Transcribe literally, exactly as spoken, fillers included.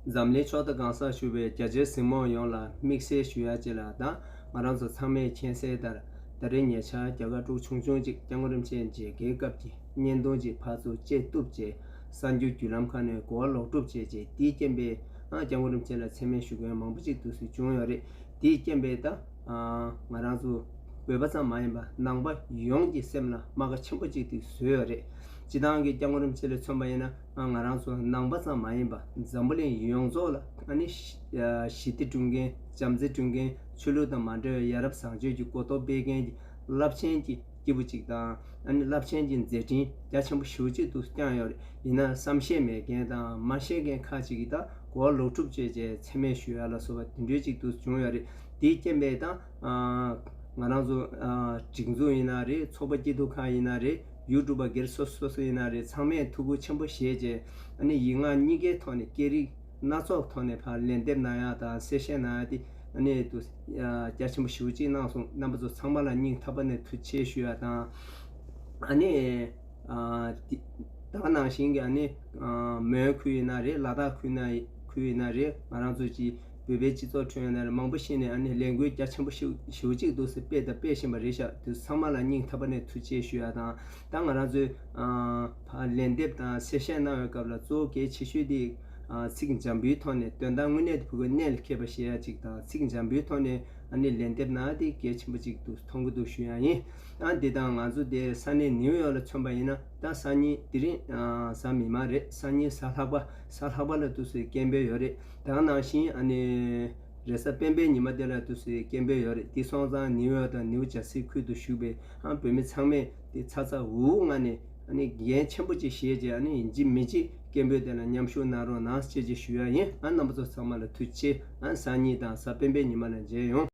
འཛམ་གླིང་ཕྱོགས་མཐའ་གང་སར་བཞུགས་པའི་རྒྱ་ཆེའི་གཟིགས་མོ་ཡོངས་ལ་དམིགས་བསལ་ཞུ་ཡ་ཅིག་ལ། ད་ང་རང་ཚོ་ཚང་མས་མཁྱེན་གསལ་ལྟར། ད་རེས་ཉེ་ཆར་རྒྱ་གར་འབྲུག་ཆུང་ཆུང་ཅིག་སྐྱབས་མགོན་རིན་པོ་ཆེ་མཇལ་ཁའི་སྐབས་ཀྱི་བརྙན་ཐུང་ཅིག་ཕར་ཚུར་བཅད་གཏུབ་བྱས། གསར་འགྱུར་བརྒྱུད་ལམ་ཁག་ནས་གོ་བ་ལོག་སྒྲུབ་བྱས་རྗེས། དེའི་རྐྱེན་པས་ཨ་སྐྱབས་མགོན་རིན་པོ་ཆེ་ལ་མཚན་སྨད་ཞུ་མཁན་མང་པོ་ཅིག་འདུག་སེ་བྱུང་ཡོད་རེད། དེའི་རྐྱེན་པས་ད་ཨ་ང་རང་ཚོ་བོད་པ་ཙམ་མ་ཡིན་པ་ནང་པ་ཡོངས་ཀྱི་སེམས་ལ་རྨ་ཁ་ཆེན་པོ་ཅིག་དེ་བཟོས་ཡོད་རེད། སྤྱིར་བཏང་གི་སྐྱབས་མགོན་རིན་པོ་ཆེ་ལ་མཚོན་པ་ཡིན་ན། ཨ་ང་རང་ཚོ་ནང་པ་ཙམ་མ་ཡིན་པ་འཛམ་བུ་གླིང་ཡོངས་རྫོགས་ལ་ཨ་ནི་ཞི་ཨ་ཞི་བདེ་བསྐྲུན་མཁན། བྱམས་བརྩེ་བསྐྲུན་མཁན། ཆོས་ལུགས་དང་མ་འབྲེལ་བའི་ཡ་རབས་བཟང་སྤྱོད་ཀྱི་གོ་རྟོགས་སྤེལ་མཁན་གྱི་རླབས་ཆེན་གྱི་སྐྱེས་བུ་ཅིག་དང་། ཨ་ནི་རླབས་ཆེན་གྱི་མཛད་འཕྲིན་རྒྱ་ཆེན་པོ་ཞེ་པོ་ཅིག་འདུག་བསྐྱངས་ཡོད་རེད། ཡིན་ན་བསམ་ཤེས་མེད་མཁན་དང་མ་ཤེས་མཁན་ཁག་ཅིག་གིས་ད་གོ་བ་ལོག་སྒྲུབ་བྱས་རྗེས་མཚན་སྨད་ཞུ་ཡ་ལ་སོགས་པ་དེ་འདྲའི་ཅིག་འདུག་བྱུང་ཡོད་རེད། དེའི་རྐྱེན་པས་ད་ཨ་ང་རང་ཚོ་ཨ་སྒྲིག་འཛུགས་ཡིན་ན་རེད། ཚོགས་པ་སྐྱིད་སྡུག་ཁག་ཡིན་ན་རེད། ཡུ་ཊུབ་པ་སྒེར་སོ་སོ་སོ་ཡིན་ན་རེད། ཚང་མས་ཐུགས་ཁུར་ཆེན་པོ་བཞེས་རྗེས། ཨ་ནི་ཡིག་ངག་གཉིས་ཀའི་ཐོག་ནས། སྐད་རིགས་སྣ་ཚོགས་ཐོག་ནས་ཕར་ལན་འདེབས་གནང་ཡ་དང་གསལ་བཤད་གནང་ཡ་དེ་ཨ་ནི་དུ་ཨ་རྒྱ་ཆེན་པོ་ཞེ་པོ་ཅིག་གནང་སོང་། རྣམ་པ་ཚོ་ཚང་མ་ལ་སྙིང་ཐག་པ་ནས་ཐུགས་རྗེ་ཆེ་ཞུ་ཡ་དང་། ཨ་ནི་ཨ་དེ་ད་ག་ནང་བཞིན་གྱི་ཨ་ནི་ཨ་མོན་ཁུལ་ཡིན་ན་རེད། ལ་དྭགས་ཁུལ་ན་ཁུལ་ཡིན་ན་རེད། ང་རང་ཚོ་གི་བོད་པའི་སྤྱི་ཚོགས་ཁྲོད་ཡིན་ན་རེད། མང་པོ་ཞིག་ནས་ཨ་ནི་ལས་འགུལ་རྒྱ་ཆེན་པོ་ཞེ་ཞེ་པོ་ཅིག་འདུག་སེ་སྤེལ་དང་སྤེལ་བཞིན་པ་རེད་ཤག་དེ་ཚང་མ་ལ་སྙིང་ཐག་པ་ནས་ཐུགས་རྗེ་ཆེ་ཞུ་ཡ་དང་། ད་ང་རང་ཚོས་ཨ་ཕར་ལན་འདེབས་དང་གསལ་བཤད་གནང་བའི་སྐབས་ལ་གཙོ་བོ་གལ་ཆེ་ཤོས་དེ་ཨ་ཚིག་འཇམ་པོའི་ཐོག་ནས་དོན་དག་དངོས་གནས་དེ་བོད་སྐད་གནད་ལ་འཁེལ་བ་བཤད་ཡ་ཅིག་དང་། ཚིག་འཇམ་པོའི་ཐོག་ནས་ཨ་ནི་ལན་འདེབས་གནང་ཡ་དེ་གལ་ཆེན་པོ་ཅིག་འདུག་མཐོང་གི་འདུག་ཞུ་ཡ་ཡིན། ཨ་འདི་དང་ང་ཚོ་དེ་ས་གནས་ནིའུ་ཡོག་ལ་མཚོན་པ་ཡིན་ན། ད་སང་ཉིན་དེ་རིང་ཨ་གཟའ་མིག་དམར་རེད། སང་ཉིན་གཟའ་ལྷག་པ། གཟའ་ལྷག་པ་ལ་འདུག་སེ་སྐད་འབོད་ཡོད་རེད། ད་ག་ནང་བཞིན་ཨ་ནི་རེས་གཟའ་སྤེན་པའི་ཉི་མ་དེ་ལ་འདུག་སེ་སྐད་འབོད་ཡོད་རེད། དེ་སོང་ཙང་ནིའུ་ཡོག་དང་ནིའུ་ཇར་སི་ཁུལ་དུ་བཞུགས་པའི་ཨ་བོད་མི་ཚང་མས་དེ་ཚ་ཚ་འུར་འུར་ངང་ནས་ཨ་ནི་འགན་ཆེན་པོ་ཅིག་བཞེས་རྗེས། ཨ་ནི་ཡིན་གཅིག་མིན་གཅིག་སྐད་འབོད་དེ་ལ་མཉམ་ཞུགས་གནང་རོགས་གནང་ཞེས་ཅིག་ཞུ་ཡ་ཡིན། ཨ་རྣམ་པ་ཚོ་ཚང་མ་ལ་ཐུགས་རྗེ་ཆེ། ཨ་སང་ཉིན་དང་གཟའ་སྤེན་པའི་ཉི་མ་ལ་མཇལ་ཡོང་།